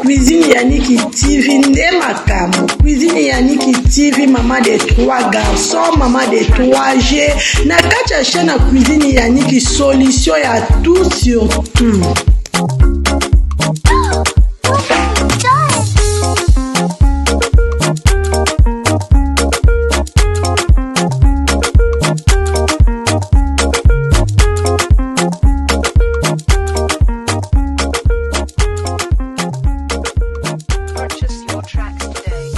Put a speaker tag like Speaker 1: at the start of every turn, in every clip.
Speaker 1: Cuisine Yannick TV nde makambo. Cuisine Yannick TV, maman de trois garçons, maman de 3 G. Na kati ya chaîne ya Cuisine Yannick, solution ya tout sur tout.
Speaker 2: Purchase your tracks today.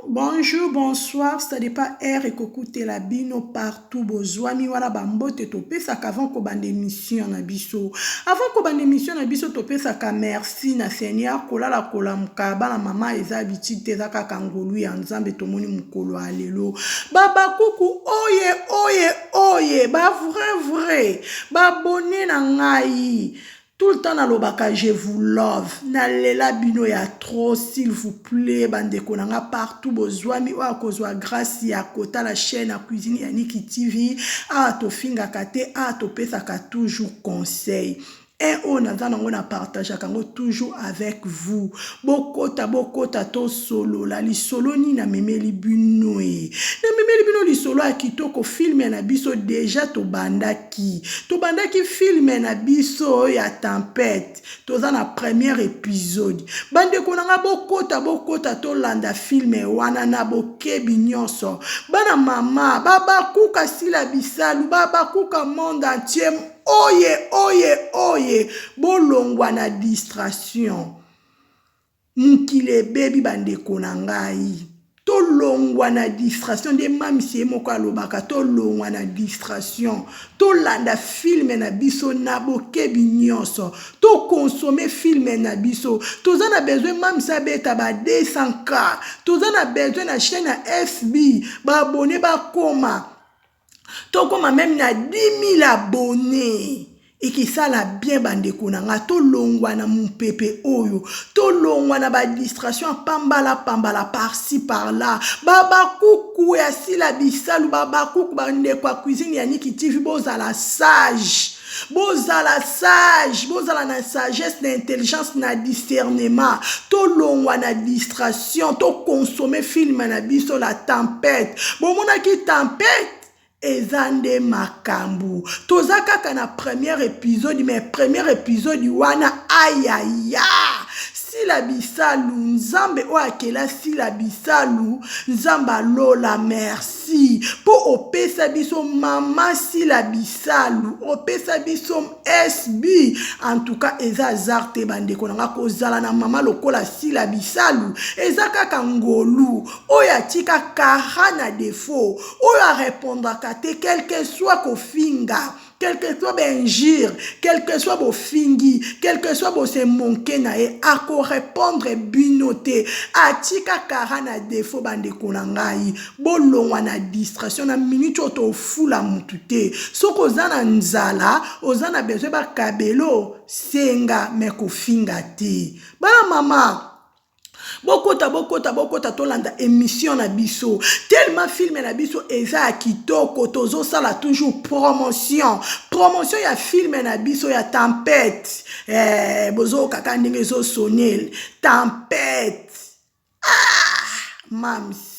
Speaker 1: Bonjour, bonsoir, ça dépend heure ekokutela bino partout bozwami wana bambote topesaka avant kobanda émission na biso. Avant kobanda émission na biso topesaka merci na Seigneur kolala kolamuka bana mama eza habitude te eza kaka ngolu ya Nzambe tomoni mokolo ya lelo. Babakuku oye oye oye ba vrai vrai babone na ngai Tout le temps nalobaka je vous love nalela bino ya trop s'il vous plaît bandeko na nga partout bozwami oyo akozwa grâce ya kotala chaîne ya cuisine ya Niki TV awa tofingaka te awa topesaka toujours conseil un oyo naza nango na partageaka yango toujours avec vous bokota bokota tosolola lisolo nini namemeli bino e namemeli bino lisolo ya kitoko filme na biso deja tobandaki Ki. Tobandaki film na biso ya tempete toza na première episode bandeko na nga bokota bokota tolanda film wana na bokebi nyonso bana mama babakuka sila bisalu babakuka monde entier oye oye oye bolongwa na distraction Mokili ebebi ba ndeko na ngai. Tolongwa na distraction nde mam's ye moko alobaka tolongwa na distraction tolanda film na biso na bokebi nyonso to consommer film na biso toza na besoin mam's abeta ba 200 k toza na besoin na chaîne ya SB ba abonne bakoma tokoma meme na 10000 abonnes ekesala bien bandeko na nga tolongwa na mopepe oyo tolongwa na badistraction ya pambala pambala parci par là babakuku ya sila bisalu babakuku bandeko ya cuisine ya niki tv bozala sage bozala sage bozala na sagesse na intelligence na discernement tolongwa na distraction tokonsome filme na biso la tempête bomonaki tempête eza nde makambo toza kaka na première épisode mais première épisode wana ayaya sila bisalu nzambe oyo akela sila bisalu nzambe alola merci Si po opesa biso mama sila bisalu opesa biso SB en tout cas eza hasard te bandeko na nga kozala na mama lokola sila bisalu eza kaka ngolu oyo atika kara na defaut oyo arepondraka te quelque soit kofinga quelque soit ba injure quelque soit bofingi quelque soit bose monke na ye akorepondre bino te atika kara na defaut bandeko na ngai bolongwa na distraction na minute oyo tofula mutu te soki oza na nzala oza na besoin bakabelo senga me kofinga te bana mama Bokota bokota bokota tolanda emission na biso tellement film na biso eza ya kitoko tozosala toujours promotion promotion ya film na biso ya tempete eh, bozoyoka kaka ndenge ezosonel tempete ah, mams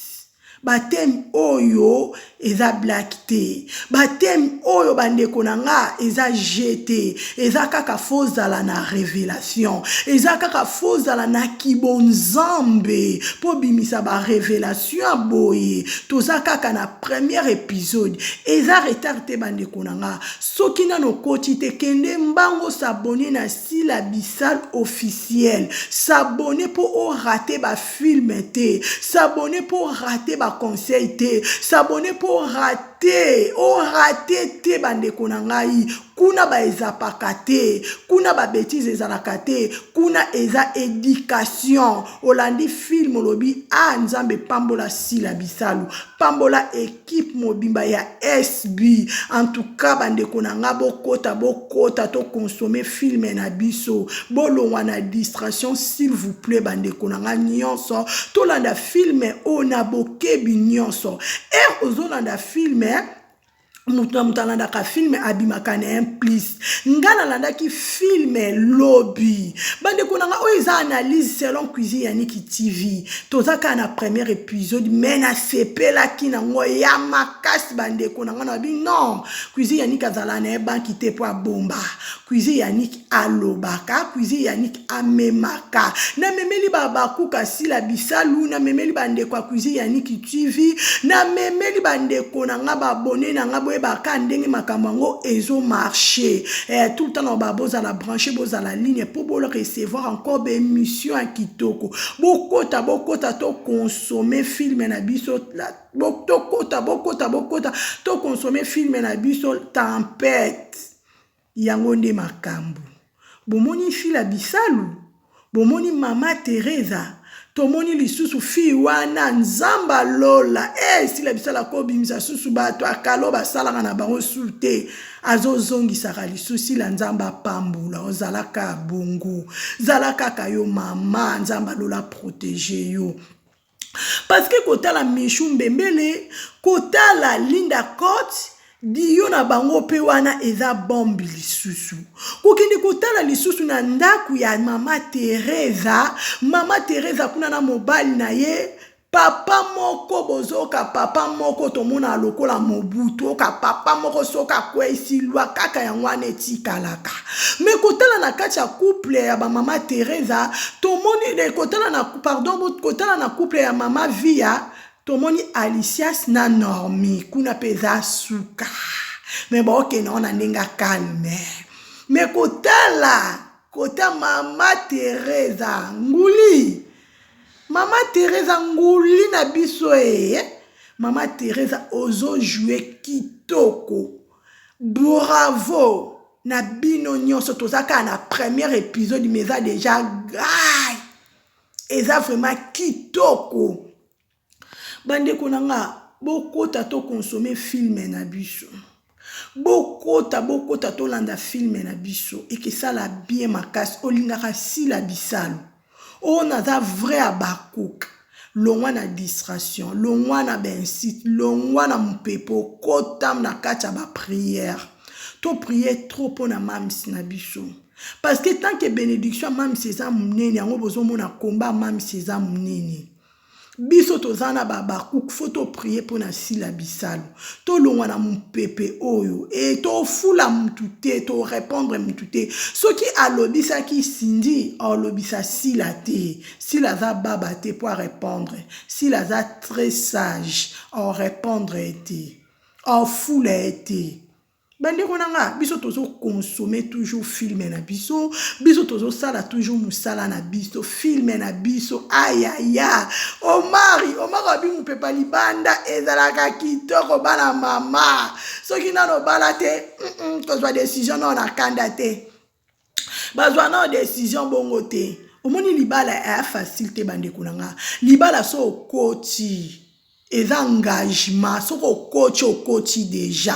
Speaker 1: Ba thème oyo eza blague te. Ba thème oyo ba ndeko na nga eza jeu te. Eza kaka faut ozala na revelation. Eza kaka faut ozala na kibonzambe po obimisa ba revelation ya boye. Toza kaka na première episode. Eza retard te ba ndeko na nga. Soki nanu okoti te kende mbangu o s'abonner na Sila Bisal officiel. S'abonner po o rater ba film te. S'abonner po o rater ba conseils te. S'abonner po o rater. te, orate te bandeko na ngai. Kuna ba ezapaka te, kuna ba betise ezalaka te, kuna eza education. Olandi film olobi ah Nzambe pambola Sila Bisalu, pambola equipe mobimba ya SB. En tout cas bandeko na nga bokota bokota to consommer film na biso. Bolongwa na distraction s'il vous plaît bandeko na nga nyonso. Tolanda film oyo na bokebi nyonso. Heure ozolanda film moto na moto alandaka filme abimaka na un plus. Nga nalandaki filme lobi bandeko na nga, oyo eza analyse selon Cuisine Yaniki TV. Toza kaka na premier épisode, mais nasepelaki nango ya makasi bandeko na nga. Nabi non, Cuisine Yaniki azala na ye banki te mpo abomba. Cuisine Yaniki alobaka, Cuisine Yaniki amemaka. Namemeli babakuka Sila Bisalu, namemeli bandeko ya Cuisine Yaniki TV, namemeli bandeko na nga babone na nga, boyebaka ndenge makambo yango ezomarche. Tout le temps na ba bozala branché, bozala ligne mpo bo recevoir encore baémission ya kitoko. Bokota bokota tokonsome film na biso, tokota bokota bokota tokonsome film na biso Tempête. Yango nde makambo. Bomoni Sila Bisalu, bomoni Mama Teresa, tomoni lisusu fille wana Nzambe alola. Sila Bisalu akobimisa susu bato akalo basalaka na bango su te, azozongisaka lisusu. Sila, Nzambe apambola, ozalaka bongo, zala kaka yo mama, Nzambe alola protege yo. Parce que kotala Michu Mbembele, kotala Linda Cote diyo na bango mpe wana eza bombe. Lisusu kokende kotala lisusu na ndako ya Mama Teresa, Mama Teresa kuna na mobali na ye, papa moko bozoka, papa moko tomona lokola Mobutu, oka papa moko soki akweyisi lwa kaka yango wana etikalaka. Me kotala na kati ya couple ya bamama Teresa, tomoni kotala na, pardon, kotala na couple ya Mama Via, tomoni Alicias na Normi kuna mpe eza suka, me baokende wana ndenge akalme. Me kotala kota Mama Teresa nguli, Mama Teresa nguli na biso e Mama Teresa ozojouer kitoko, bravo na bino nyonso. Toza kaka na première épisode, mais eza déjà gai, eza vraiment kitoko. Bandeko na nga, bokota tokonsome film na biso, bokota bokota tolanda film na biso, ekesala bien makasi. Olingaka Sila Bisalu, oyo naza vrai abakuka, longwa na distraction, longwa na bainsite, longwa na mopepe, okota na kati ya baprière. Toprier trop mpona mamisi na biso, parce que tant que bénédiction ya mamisi eza monene, yango bozomona komba mamisi eza monene. Biso toza na babakuku, faut toprier mpona Sila Bisalu. Tolongwa na mopepe oyo e tofula mutu te, torépondre mutu te. Soki alobisaki Sindi, alobisa Sila te. Sila aza baba te mpo arépondre. Sila aza très sage, arépondre ye te, afula ye te. Bandeko na nga, biso tozokonsome toujours film na biso, biso tozosala toujours mosala na biso, film na biso. Ayaya, Omari, Omari abi mopepa libanda ezalaka kitoko. Bana mama, soki nano obala te, kozwa décision nao na kanda te, bazwa nao décision bongo te. Omoni, libala eya facile te bandeko na nga. Libala so okoti, eza engagement. Soki okoti, okoti déjà.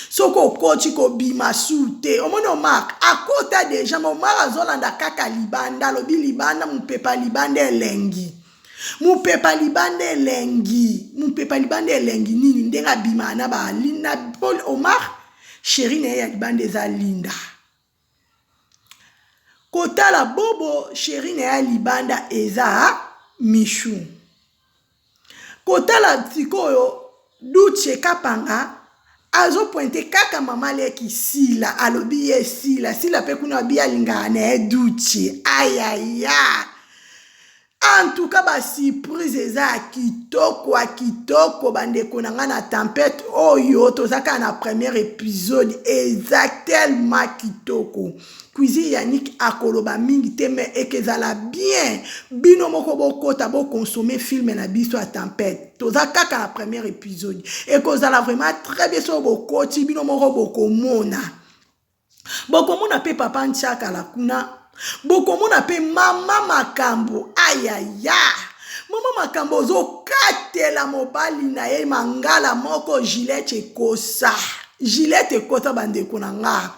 Speaker 1: Soki okoti, kobima su te. Omoni, Omar akota déjà, ma Omar azolanda kaka libanda. Alobi libanda, mopepa libanda elengi, mopepa libanda elengi, mopepa libanda elengi nini, ndenge abimaka na balinda. Paul Omar, chéri na ye ya libanda eza Linda. Kotala Bobo, chéri na ye ya libanda eza Michu. Kotala sikoyo Duche Kapanga, azopointe kaka mama leki Sila, alobi ye Sila. Sila mpe kuna abi alingaka na ye Duche. Ayaya. En tout cas ba surprise eza ya kitoko ya kitoko bandeko na ngai na tempete oyo toza kaka na première épisode eza tellement kitoko cuisine Yannick akoloba mingi te mais ekezala bien bino moko bokota bokonsome filme na biso ya tempete toza kaka na première épisode ekozala vraiment très bien soki bokoti bino moko bokomona Bokomona pe papa Ntshiakala kuna, bokomona pe mama Makambo. Ayaya! Mama Makambo ozokatela mobali na ye mangala moko Gillette ekosa. Gillette ekosa bandeko na nga.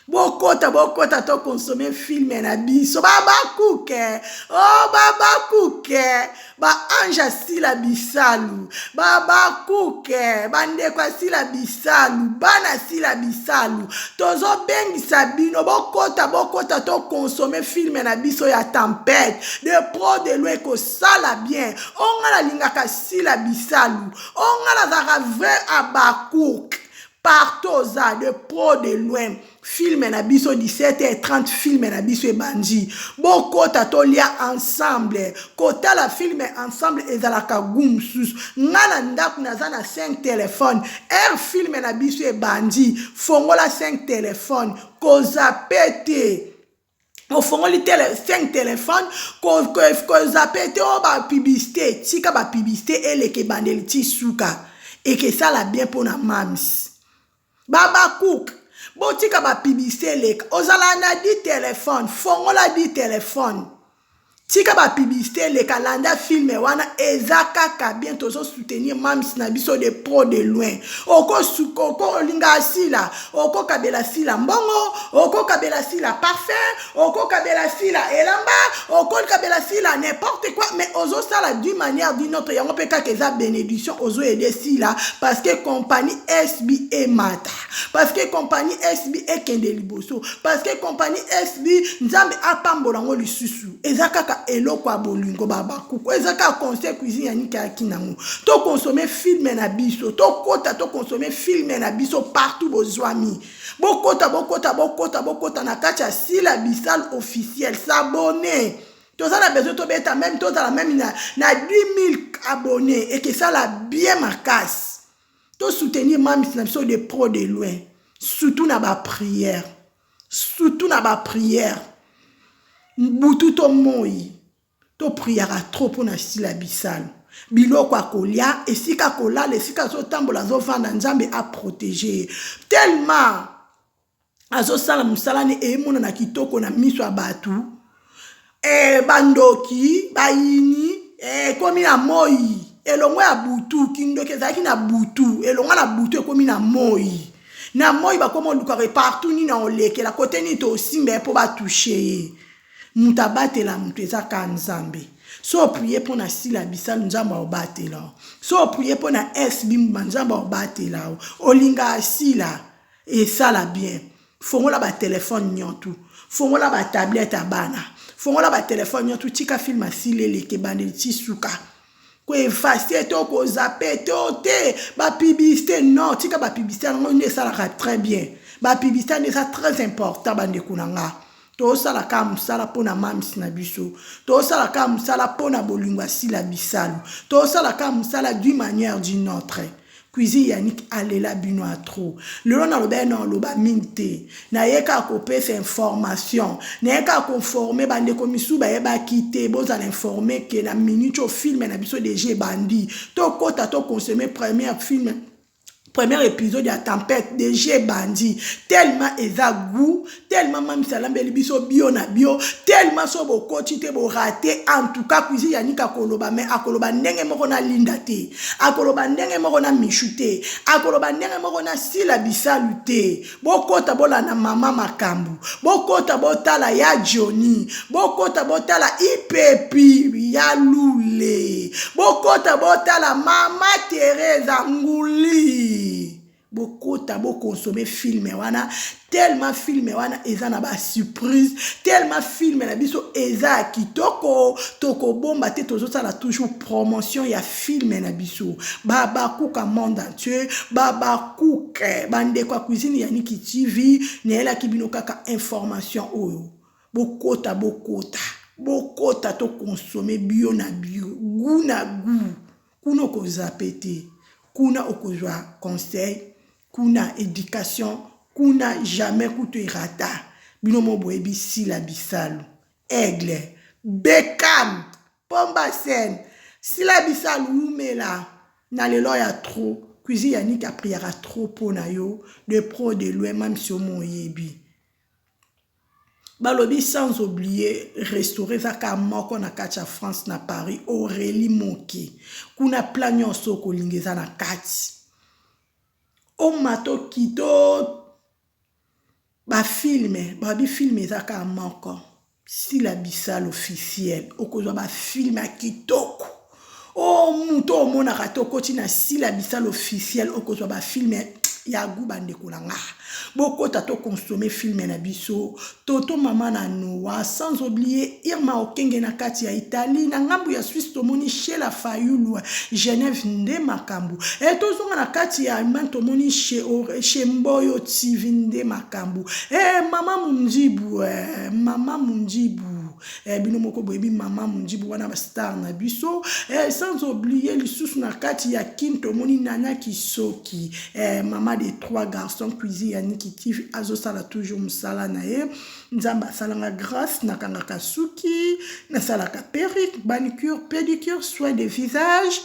Speaker 1: Bokota bokota to consommer film na biso. Babakuke. Oh babakuke. Ba ange asila bisalu ba bakuke bandeko asila bisalu bana asila bisalu tozobengisa bino bokota bokota to consommer film na biso ya tempete de pro de loin ekosala bien o nga nalingaka sila bisalu o nga nazalaka vrai abakouk partout oza de pro de loin Film na biso 17h30 film na biso ebandi bokota tolia ensemble kotala film ensemble ezalaka gout mosusu nga na ndako naza na 5 telefone heure film na biso ebandi fongola 5 telefone kozape te ofongoli tele 5 telefone kozape te oyo bapublicité tika bapublicité eleka ebandeli ti suka ekesala bien mpo na mams B'Habacuc botika ba publicite eleka ozalaka na di telephone fongola di telephone tika ba publicite eleka landa film wana eza kaka bien tozo soutenir mams na biso de pro de loin oko oko olinga sila okokabela sila mbongo okokabela sila parfum okokabela sila elamba okokabela sila n'importe quoi mais ozosala d'une manière d'une autre yango mpe kaka eza bénédiction ozo aider sila parce que compagnie sb emata parce que compagnie sb ekende liboso parce que compagnie sb nzambe apambola yango lisusu eza kaka eloko ya bolingo babakuku eza kaka conseil cuisine ya nika yaki nango tokonsome filme na biso tokota tokonsome filme na biso partout bozwami Bokota bokota bokota bokota na kati ya Sila Bisal officiel s'abonner toza na besoin tobeta meme tozala meme na, na 10 000 abonnés ekesala bien makasi to soutenir mamis na biso de pro de loin surtout na ba prière surtout na ba prière butu to moi To priaka trop pona Sila Bisalu. Biloko ya kolia, esika kolala, esika azotambola, azovanda, Nzambe a proteger ye. Tellement azosala mosala ne emonana kitoko na miso ya bato. Eh, bandoki, bayini, eh, ekomi na moi. Elongo ya butu, kindoki ezalaki na butu, elongo na butu ekomi na moi. Na moi bakoma olukaka partout nini olekela, kote nini tosimba ye mpo batouche ye. Mutu abatela mutu eza kaka nzambe so oprie pona sila bisalu nzambe akobatela yo so oprie pona SB mbuma nzambe akobatela yo olingaka sila esala bien fongola ba telephone niontu fongola ba tablette ya bana fongola ba telephone niontu tika film ya sila eleka ebandeli ti suka ko effacer to ko zapper to te ba publicité non tika ba publicité yango nde esalaka très bien ba publicité nde eza très important bandeko na nga tosala kaka mosala mpo na mams na biso tosala kaka mosala mpo na bolingo ya sila bisalu tosala kaka mosala d'une manière d'une autre Cuisine Yannick alela bino ya trop. Lelo naloba ye na oloba mingi te. Naye kaka kopesa information. Naye kaka ko former bandeko misusu bayebaki te. Bozala informe ke na minute oyo film na biso deja ebandi. Tokota to consommer première film premier épisode ya tempête deja ebandi tellement eza goût tellement mamisa alambeli biso bio na bio tellement so bokoti te borate en tout cas cuisine ya nika akoloba mais akoloba ndenge moko na linda te akoloba ndenge moko na mishu te akoloba ndenge moko na sila bisalu te bokota bolanda mama makambo bokota botala ya johnny bokota botala ipepi ya lule bokota botala mama teresa nguli bokota bo consommer film wana tellement film wana eza na ba surprise tellement film na biso eza ya kitoko tokobomba te tozosala toujours promotion ya film na biso babakuka monde entier babakuke bandeko ya cuisine ya Niki TV nayelaki bino kaka information oyo bokota bokota. Bokota to consommer bio na bio, gout na gout. Kuna okozape te, kuna okozwa conseil, kuna education, kuna jamais kutu erata. Bino mo boyebi Sila Bisalu, Aigle, Beckham, Pomba scène, Sila Bisalu wumela na lelo ya trop. Cuisine ya Nick apriaka trop mpo na yo de pro de loin, même si omo oyebi. Balobi sans oublier restaurant eza kaka moko na kati ya France na Paris, Aurélie Moki. Kuna plat nyonso okolinga eza na kati. Omata okito bafilme, balobi filme eza kaka moko. Sila Bisal officiel, okozwa bafilme ya kitoko. O moto omonaka te okoti na Sila Bisal officiel, okozwa bafilme ya gu. Bandeko na nga, bokota to consommer filme na biso. Toto mama na Noa, sans oublier Irma Okenge na kati ya Italie, na ngambu ya Suisse tomoni Shela Fayulu, Genève nde makambo. E tozonga na kati ya Allemagne, tomoni chez Mboyo TV nde makambo. E mama Mundibu, e, mama Mundibu, e, bino moko boyebi mama Mundibu wana, bastar na biso. E, sans oublier lisusu na kati ya Kin tomoni Nana Kisoki, e, mama de trois garçons. Cuisine ya Niki TV azosala toujours mosala na ye. Nzambe asalanga grâce, nakangaka suki, nasalaka perruque, manicure, pédicure, soin de visage,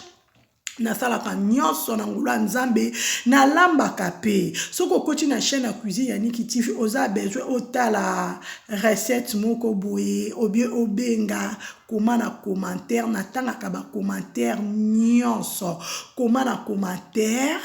Speaker 1: nasalaka nyonso na ngolu ya Nzambe. Nalambaka mpe. Soki okoti na chaîne ya Cuisine ya Niki TV, oza besoin otala recette moko boye, obie obenga, koma na commentaire. Natangaka bacommentaire nyonso. Koma na commentaire,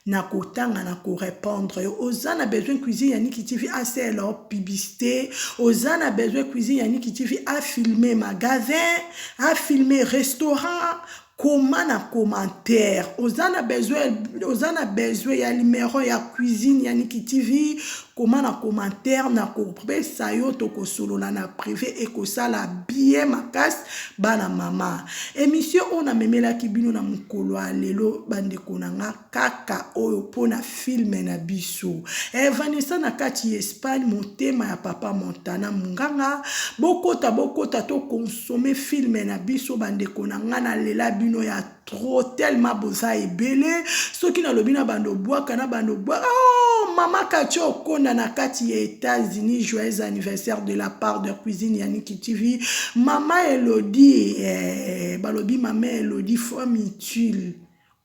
Speaker 1: na kotanga, na korépondre yo. Oza na besoin Cuisine ya Niki TV asala publicité, oza na besoin Cuisine ya Niki TV afilme magasin, afilme restaurant, koma na commentaire. Oza na besoin ya numero ya Cuisine ya Niki TV, koma na commentaire, na kopesa yo, tokosolola na privé, ekosala bien makasi. Bana mama, émission oyo namemelaki bino na mokolo ya lelo, bandeko na nga, kaka oyo mpona filme na biso. E, Vanessa na kati ya Espagne, motema ya papa Montana Monganga. Bokota, bokota tokonsome filme na biso. Bandeko na nga, nalela bino ya trop, tellement boza ebele. Soki nalobi na bando bwaka na bando bwaka. Oh, mama Kati Okonda na kati ya États-Unis, joyeux anniversaire de la part de Cuisine ya Niki TV. Mama Elodie, eh, balobi mama Elodie femme utile,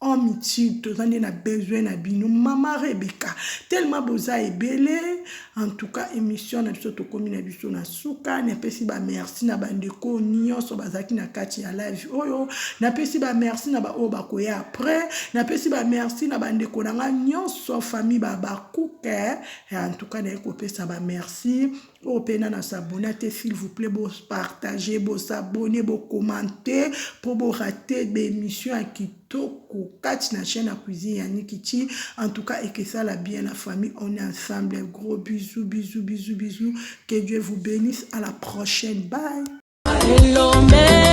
Speaker 1: homme utile, toza nde na besoin na bino. Mama Rebeka, tellement boza ebele. En tout cas, émission na biso, tokómi na biso na suka. Napesi bamerci na bandeko nyonso bazalaki na kati ya live oyo. Napesi bamerci na baoyo bakoya après. Napesi bamerci na bandeko na nga nyonso, famille babakuke. En tout cas, naye kopesa bamerci. Oyo mpe na s'abonner te, s'il vous plaît, bopartage, bos'abonner, bocommenter mpo borater baémission ya kitoko kati na chaîne ya Cuisine ya Nikiti. En tout cas, ekesala bien. La famille, on est ensemble. Gros bisous, bisous, bisous, bisous, que Dieu vous bénisse. À la prochaine, bye.
Speaker 3: Elombe.